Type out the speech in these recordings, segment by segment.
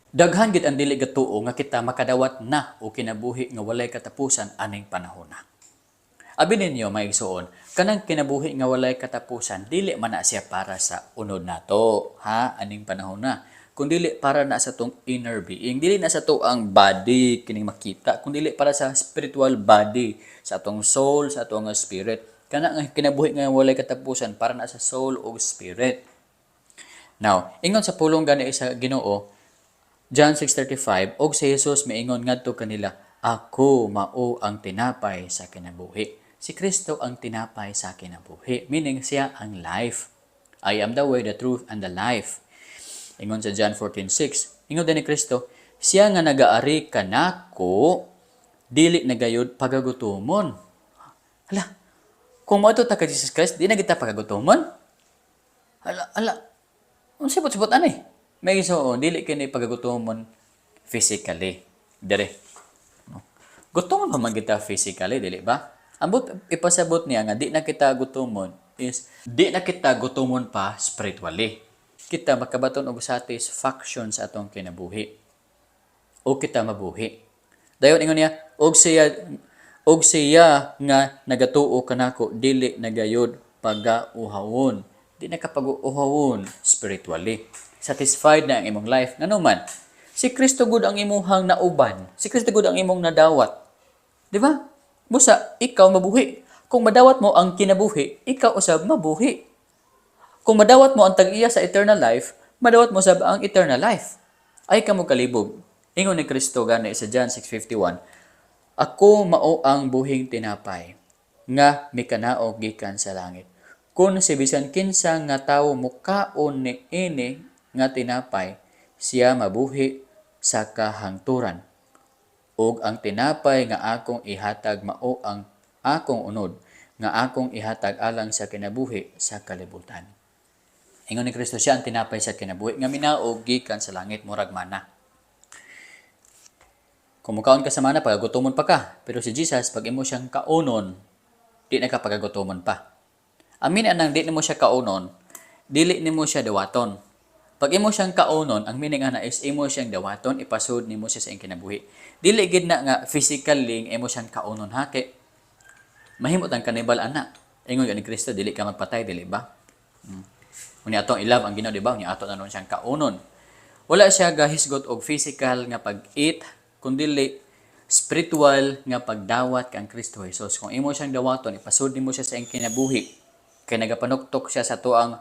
Daghan gid ang dili gatuo nga kita makadawat na og kinabuhi nga walay katapusan aning panahona. Abi ninyo, mga igsoon, kanang kinabuhi nga walay katapusan, dili man na siya para sa unod nato, ha, aning panahon na. Kung dili para na sa atong inner being, dili na sa atoang body kining makita, kung dili para sa spiritual body, sa atong soul, sa atong spirit. Kana nga kinabuhi nga walay katapusan para na sa soul o spirit. Now, ingon sa pulong gani sa Ginoo, John 6:35, og si Jesus miingon ngadto kanila, "Ako mao ang tinapay sa kinabuhi." Si Kristo ang tinapay sa kinabuhi, meaning siya ang life. "I am the way, the truth, and the life." Ingon sa John 14:6. Ingon din ni Kristo, siya nga nagaari kanako, dili na gayud pagagutomon. Hala, kung moadto ta kay Jesus Christ, di na kita pagagutomon? Hala, hala, unsa sibot-sibot ani? May so, dili kini pagagutomon physically. Dire. No? Gutomon pa man kita physically, dili ba? Ambot ipasabot niya nga di na kita gutomon is di na kita gutomon pa spiritually. Kita makabaton og satisfaction sa atong kinabuhi. O kita mabuhi. Dayon ingon niya, og siya nga nagatuo kanako dili na gayud pagauhawon. Di na ka pag-uhawon spiritually. Satisfied na ang imong life. Ngano man, si Kristo gud ang imuhang nauban. Si Kristo gud ang imong nadawat. Di ba? Busa, ikaw mabuhi. Kung madawat mo ang kinabuhi, ikaw usab mabuhi. Kung madawat mo ang tag-iya sa eternal life, madawat mo sab ang eternal life. Ayaw ka mo kalibog. Ingon ni Kristo gani sa John 6:51, "Ako mao ang buhing tinapay nga mikanaog gikan sa langit. Kung si bisan kinsa nga tawo mukaon ni ini nga tinapay, siya mabuhi sa kahangturan. Ug ang tinapay nga akong ihatag mao ang akong unod nga akong ihatag alang sa kinabuhi sa kalibutan." Ingon ni Kristo, siya ang tinapay sa kinabuhi nga minaog gikan sa langit, murag mana. Kung mukaon ka sa mana, pagagutomon pa ka. Pero si Jesus, pag imo siyang kaunon, di na ka pagagutomon pa. Amin anang di nimo siya kaunon, dili nimo siya dawaton. Pag imo siyang kaunon, ang meaning ana is imo siyang dawaton, ipasud nimo siya sa iyang kinabuhi. Dili gid na nga physically imo siyang kaunon, ha, kay mahimo tang kanibal ana. Ingon ni Kristo, dili ka magpatay, dili ba? Unya atong i-love ang Ginoo, di ba? Unya ato na nun siyang kaunon. Wala siya gahisgot og physical nga pag-eat, kundili spiritual nga pagdawat kang Kristo Jesus. Kung imo siyang dawaton, ipasud nimo siya sa iyang kinabuhi. Kay nagapanuktok siya sa tuang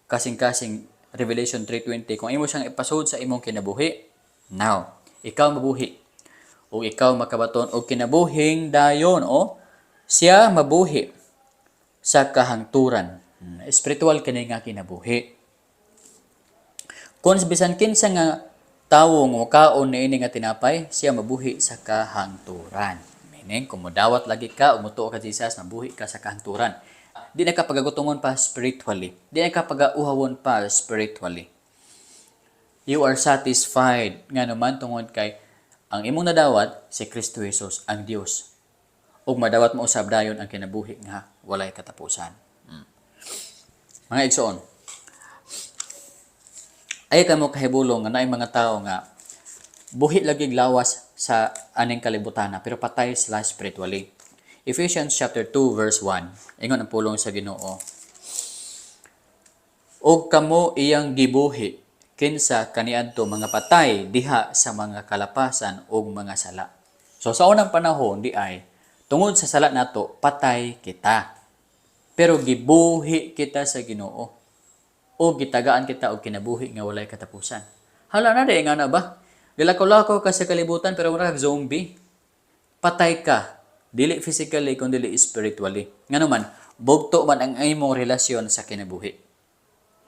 kasing-kasing, Revelation 3:20. Kung imo siyang ipasud sa imong kinabuhi, now, ikaw mabuhi. O ikaw makabaton og kinabuhing dayon, o siya mabuhi sa kahangturan. Spiritual kini nga kinabuhi. Kung bisan kinsa nga tawo nga mukaon niini nga tinapay, siya mabuhi sa kahangturan. Meaning, kung mudawat lagi ka, mutuo ka Jesus, mabuhi ka sa kahangturan. Di na ka pagagutomon pa spiritually. Di na ka pagauhawon pa spiritually. You are satisfied nga naman tungod kay ang imong nadawat si Kristo Jesus, ang Dios. Ug madawat mo usab dayon ang kinabuhi nga walay katapusan. Mga igsoon, ayaw kamo kahibulong nga naay mga tao nga buhi lagi lawas sa aning kalibutana pero patay sila spiritually. Ephesians chapter 2 verse 1. Ingon ang pulong sa Ginoo. "Og kamo iyang gibuhi kinsa kaniadto mga patay diha sa mga kalapasan ug mga sala." So sa unang panahon di ay tungod sa sala nato, patay kita. Pero gibuhi kita sa Ginoo o gitagaan kita og kinabuhi nga walay katapusan. Hala na di nga na ba? Gilakaw-lakaw ka sa kalibutan pero mura kag zombie. Patay ka. Dili physically kun dili spiritually. Ngano man, bugto man ang imong relasyon sa kinabuhi.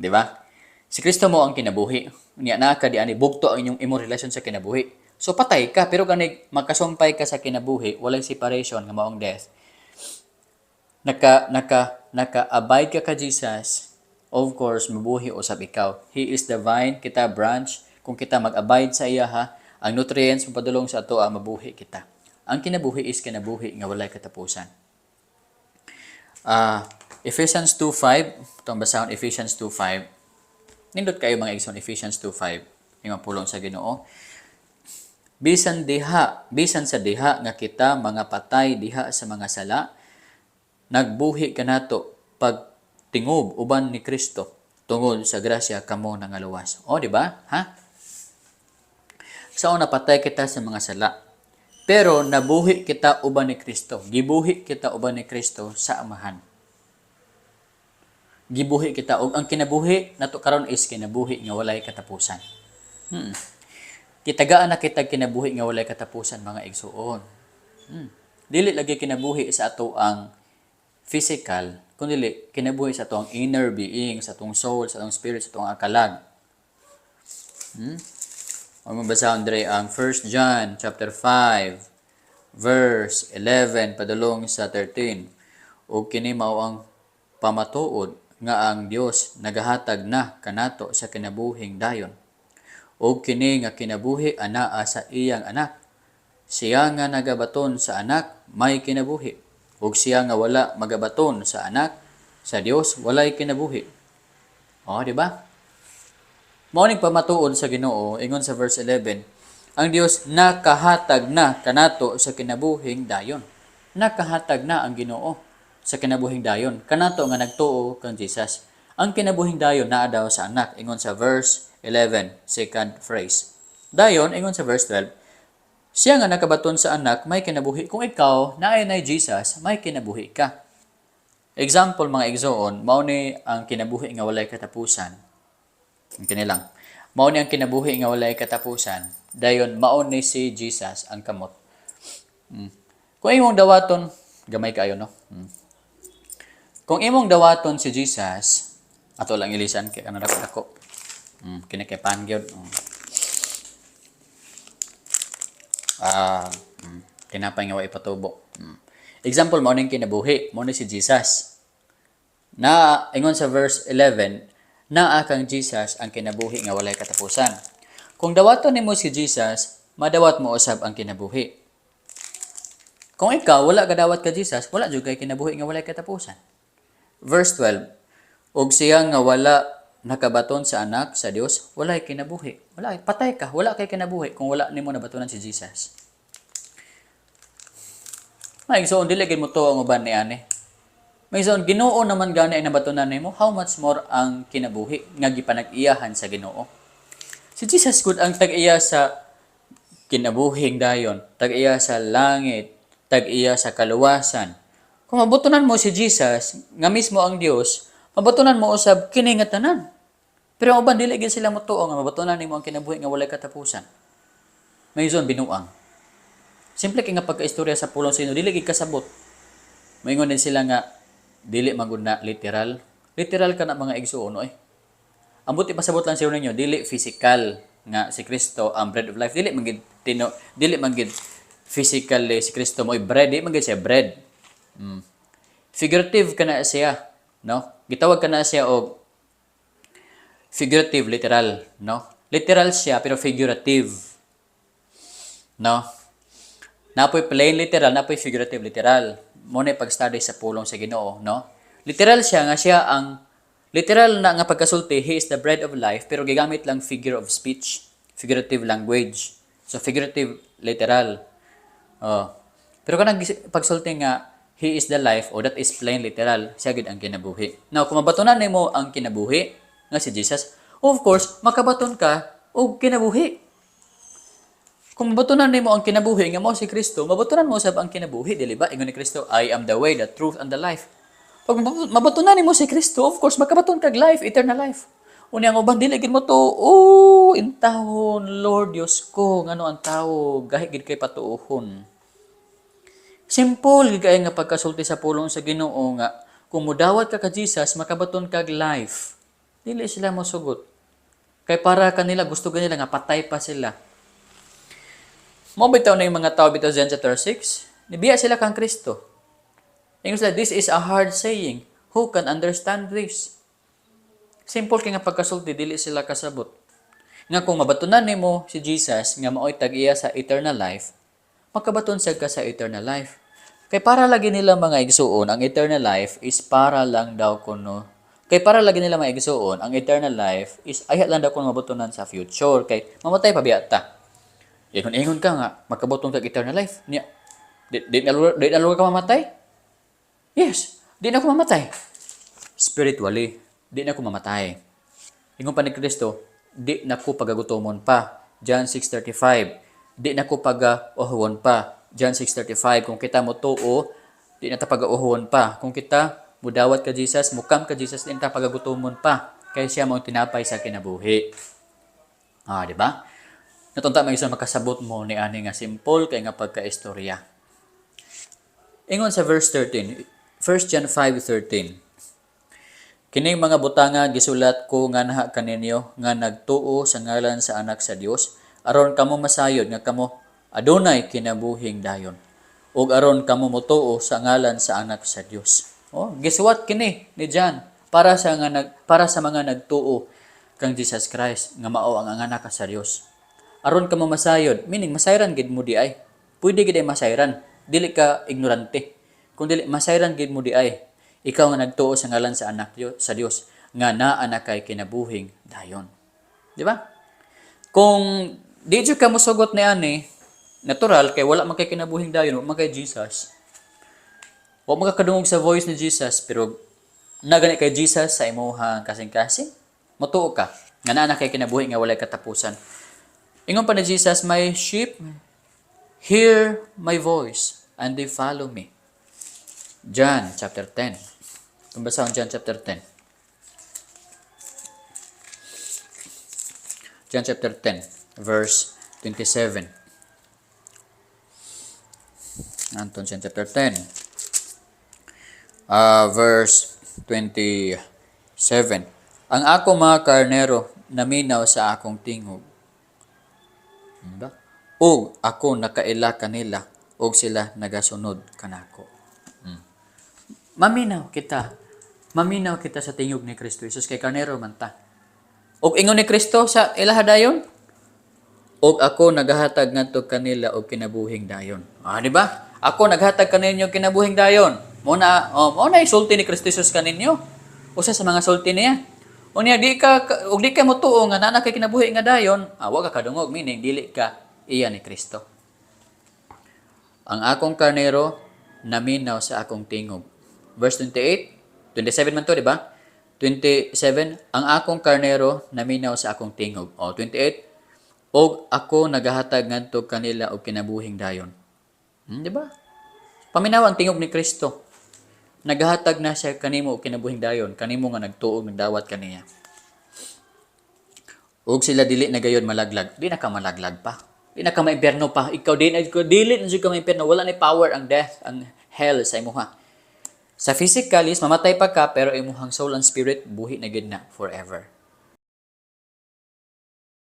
Di ba? Si Kristo mao ang kinabuhi. Unya naa ka di ani, bugto ang inyong imong relasyon sa kinabuhi. So patay ka pero ganig makasumpay ka sa kinabuhi, walay separation nga maong death. Naka naka naka-abide ka ka Jesus, of course mabuhi usab ikaw. He is the vine, kita branch. Kung kita mag-abide sa iya ha, ang nutrients mapadulong sa ato, mabuhi kita. Ang kinabuhi is kinabuhi nga walay katapusan. Ephesians 2:5, itong basahon, Ephesians 2:5. Nindot kayo, mga igsoon, Ephesians 2:5. Yung pulong sa Ginoo. Bisan sa diha nga kita mga patay diha sa mga sala, nagbuhi kanato pagtingob uban ni Kristo, tungod sa grasya kamo nangaluwas. O, di ba? Ha? Sa una, patay kita sa mga sala. Pero nabuhi kita uban ni Kristo. Gibuhi kita uban ni Kristo sa Amahan. Gibuhi kita og ang kinabuhi nato karon is kinabuhi nga walay katapusan. Kitagaan na kita kinabuhi nga walay katapusan, mga igsuon. Dili lagi kinabuhi sa ato ang physical, kundi kinabuhi sa atong inner being, sa atong soul, sa atong spirit, sa atong akalag. Ang mabasahon diri ang 1 John chapter 5 verse 11 padulong sa 13. Ug kini mao ang pamatuod nga ang Dios nagahatag na kanato sa kinabuhing dayon. Ug kini nga kinabuhi anaa sa iyang Anak. Siya nga nagabaton sa Anak may kinabuhi. Ug siya nga wala magabaton sa Anak sa Dios walay kinabuhi. O, di ba? Mao ning pamatuod sa Ginoo, ingon sa verse 11, ang Dios nakahatag na kanato sa kinabuhing dayon. Nakahatag na ang Ginoo sa kinabuhing dayon kanato nga nagtuo kang Jesus. Ang kinabuhing dayon naa daw sa Anak, ingon sa verse 11, second phrase. Dayon, ingon sa verse 12, siya nga nakabaton sa Anak may kinabuhi. Kung ikaw naay nay Jesus, may kinabuhi ka. Example, mga igsoon, mao ni ang kinabuhi nga walay katapusan. Ang kini lang. Mao ni ang kinabuhi nga walay katapusan. Dayon mao ni si Jesus ang kamot. Kung imong dawaton, gamay kaayo, no? Kung imong dawaton si Jesus, ato lang ilisan kay kanang dako. Kini kay pan gyud. Tinapay nga wa ipatubo. Example, mao ning kinabuhi, mao ni si Jesus. Na ingon sa verse 11, naa kang Jesus ang kinabuhi nga walay katapusan. Kung dawaton nimo si Jesus, madawat mo usab ang kinabuhi. Kung ikaw wala gadawat ka Jesus, wala jud kay kinabuhi nga walay katapusan. Verse 12, ug siya nga wala nakabaton sa Anak sa Dios, walay kinabuhi. Wala, patay ka, wala kay kinabuhi kung wala nimo nabatonan si Jesus. Mga igsoon, dili gid mo tuo ang uban ni ani. Mga igsoon, Ginoo naman gani ang nabatonan nimo, how much more ang kinabuhi nga gipanag-iyahan sa Ginoo. Si Jesus gud ang tag-iya sa kinabuhing dayon, tag-iya sa langit, tag-iya sa kaluwasan. Kung mabatonan mo si Jesus, nga mismo ang Dios, mabatonan mo usab kini nga tanan. Pero ang uban dili gid sila motuo nga mabatonan nimo ang kinabuhi nga walay katapusan. May zon binuang. Simple kay nga pagkaistorya sa pulong sa Ginoo, dili gid kasabot. Moingon din sila nga dili man gud na literal. Literal ka na, mga igsuon, oy. Ang buti pasabot lang siguro ninyo, dili physical nga si Kristo ang bread of life. Dili man gid tino, dili man gid physically si Kristo mo'y bread, di man gid siya bread. Figurative kana siya, no? Gitawag kana siya og figurative literal, no? Literal siya pero figurative. No? Napoy plain literal, napoy figurative literal. Mo na pag-study sa pulong sa Ginoo, no? Literal siya nga siya ang literal na nga pagkasulti, he is the bread of life, pero gigamit lang figure of speech, figurative language. So figurative literal. Oh. Pero kanang pagsulti nga he is the life o that is plain literal, siya gid ang kinabuhi. Now, kung mabatonan nimo ang kinabuhi nga si Jesus, of course, makabaton ka og kinabuhi. Kung mabatonan nimo ang kinabuhi nga mao si Kristo, mabatonan mo usab ang kinabuhi, dili ba? Ingon ni Kristo, "I am the way, the truth, and the life." Pag mabatonan nimo si Kristo, of course, makabaton kag life, eternal life. Unya ang uban dili gid mo to, oh, intawon, Lord Dios ko, ngano ang tawo, gahi gid kay patuohon. Simple gid kay nga pagkasulti sa pulong sa Ginoo nga kung mudawat ka ka Jesus, makabaton kag life. Dili sila mosugot. Kay para kanila, gusto kanila nga patay pa sila. Mo bitaw na yung mga tao bitaw John chapter 6, nibiya sila kang Kristo. Ingon sila, "This is a hard saying. Who can understand this?" Simple kay nga pagkasulti, dili sila kasabot. Nga kung mabatunan nimo si Jesus nga maoy tag-iya sa eternal life, makabaton sad ka sa eternal life. Kay para lagi nila, mga igsuon, ang eternal life is para lang daw kuno Kay para lagi nila maigsuon, ang eternal life is ayha lang daw kung mabutonan sa future kay mamatay pa biya ta. Ingon-ingon ka nga magkabutong kag eternal life. Nya, di na ka mamatay? Yes, di na ako mamatay. Spiritually, di na ako mamatay. Ingon pa ni Kristo, di na ko pagagutomon pa. John 6:35. Di na ko pag-uhuwon pa. John 6:35. Kung kita mo tuo, di na ta pag-uhuwon pa. Kung kita mudawat ka Jesus, mukam ka Jesus, di na ta pagagutomon pa. Kay siya mo tinapay sa kinabuhi. Ah, di ba? Natunta may isa makasabot mo ni ani nga simple kay nga pagkaistorya. Ingon sa verse 13, 1 John 5:13. "Kining mga butanga gisulat ko nganha kaninyo nga nagtuo sa ngalan sa Anak sa Dios, aron kamo masayod nga kamo adunay kinabuhing dayon ug aron kamo motuo sa ngalan sa Anak sa Dios." Oh, gisuwat kini ni John para sa mga nagtuo kang Jesus Christ nga mao ang anak sa Dios. Aron kamo masayod, meaning masayran gid mo di ay. Pwede gid ay masayran, dili ka ignorante. Kung dili masayran gid mo di ay, ikaw nga nagtuo sa ngalan sa Anak sa Dios nga naa na kay kinabuhing dayon. Di ba? Kung di jud ka mosugot ni ani, natural kay wala man kay kinabuhing dayon, wala man kay Jesus. Wa man ka kadungog sa voice ni Jesus, pero nagani kay Jesus sa imuhang kasing-kasing, motuo ka nga naa na kay kinabuhi nga walay katapusan. Ingon pa ni Jesus, "My sheep hear my voice and they follow me." John chapter 10. Kung basahon John chapter 10. John chapter 10, verse 27. Anton John chapter 10. Verse 27. "Ang ako mga karnero naminaw sa akong tingog. Diba? Ug ako nakaila kanila ug sila nagasunod kanako." Maminaw kita. Maminaw kita sa tingog ni Kristo Jesus kay karnero man ta. Ug ingon ni Kristo sa ilaha dayon, "Ug ako nagahatag ngadto kanila og kinabuhing dayon." Ah, di ba? Ako naghatag kaninyo kinabuhing dayon. Mo na, oh, mo na isulti ni Kristo Jesus kaninyo. Usa sa mga sulti niya. Unya di ka ug di ka motuo nga naa kay kinabuhi nga dayon, ah, wa ka kadungog, meaning dili ka iya ni Kristo. "Ang akong karnero naminaw sa akong tingog." Verse 28, 27 man to, di ba? 27, "Ang akong karnero naminaw sa akong tingog." O, 28, "Og ako nagahatag ngadto kanila og kinabuhing dayon." Di ba? Paminaw ang tingog ni Kristo. Nagahatag na siya kanimo og kinabuhing dayon, kanimo nga nagtuog, nagdawat kaniya. Ug sila dili na gayon malaglag. Di na ka malaglag pa. Di na ka maimpyerno pa. Ikaw di na dili na jud ka maimpyerno. Wala ni power ang death, ang hell sa imuha. Sa physical is mamatay pa ka pero imuhang soul and spirit buhi na gid na forever.